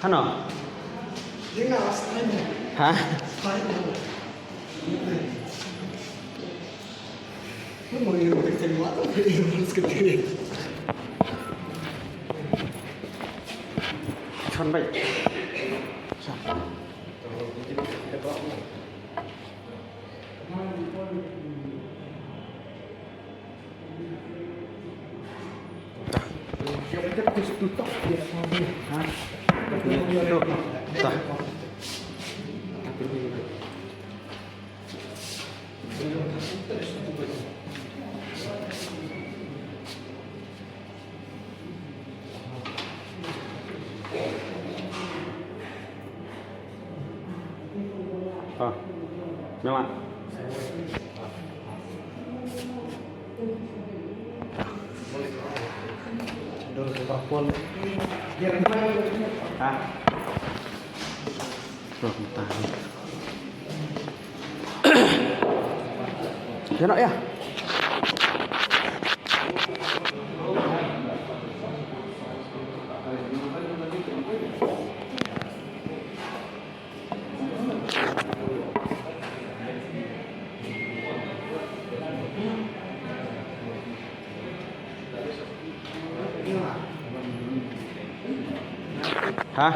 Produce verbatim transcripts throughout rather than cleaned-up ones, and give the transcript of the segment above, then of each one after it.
Hano? Ha? Chon bai. Ah, mela. Ah. Belum tahu. Ya, nak, ya. Ha?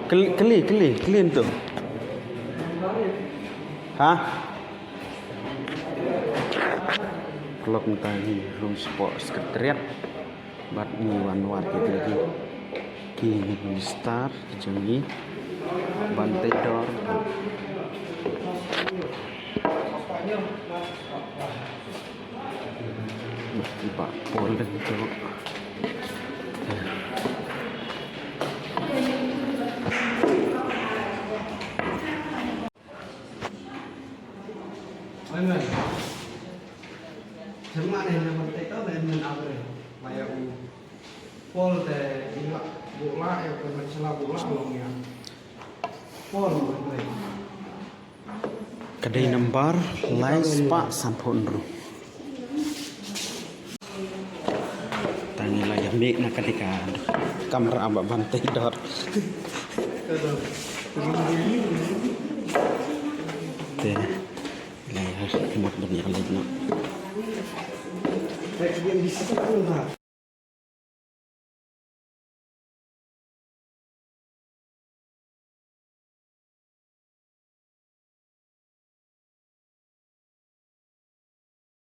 Keli, keli, keli, keli tu. Ha? Klok mynta ngi rung sport sekretariat. Bad ngi wan wad ïa ki, ki minister ki jong ngi ban tei dor. Bad ki bah Paul dang jong. Amen. Jemma ne na ban tei to ne men abre. Maya u Paul te ila bula ya ko men sala bula long ya. Paul mo. Ka dei nambar lai spah sanphew hynriew. Tang ila ïa mih na ka dei ka kamra ba ban tei dor. Te ila ïa mut ban ïa leit noh.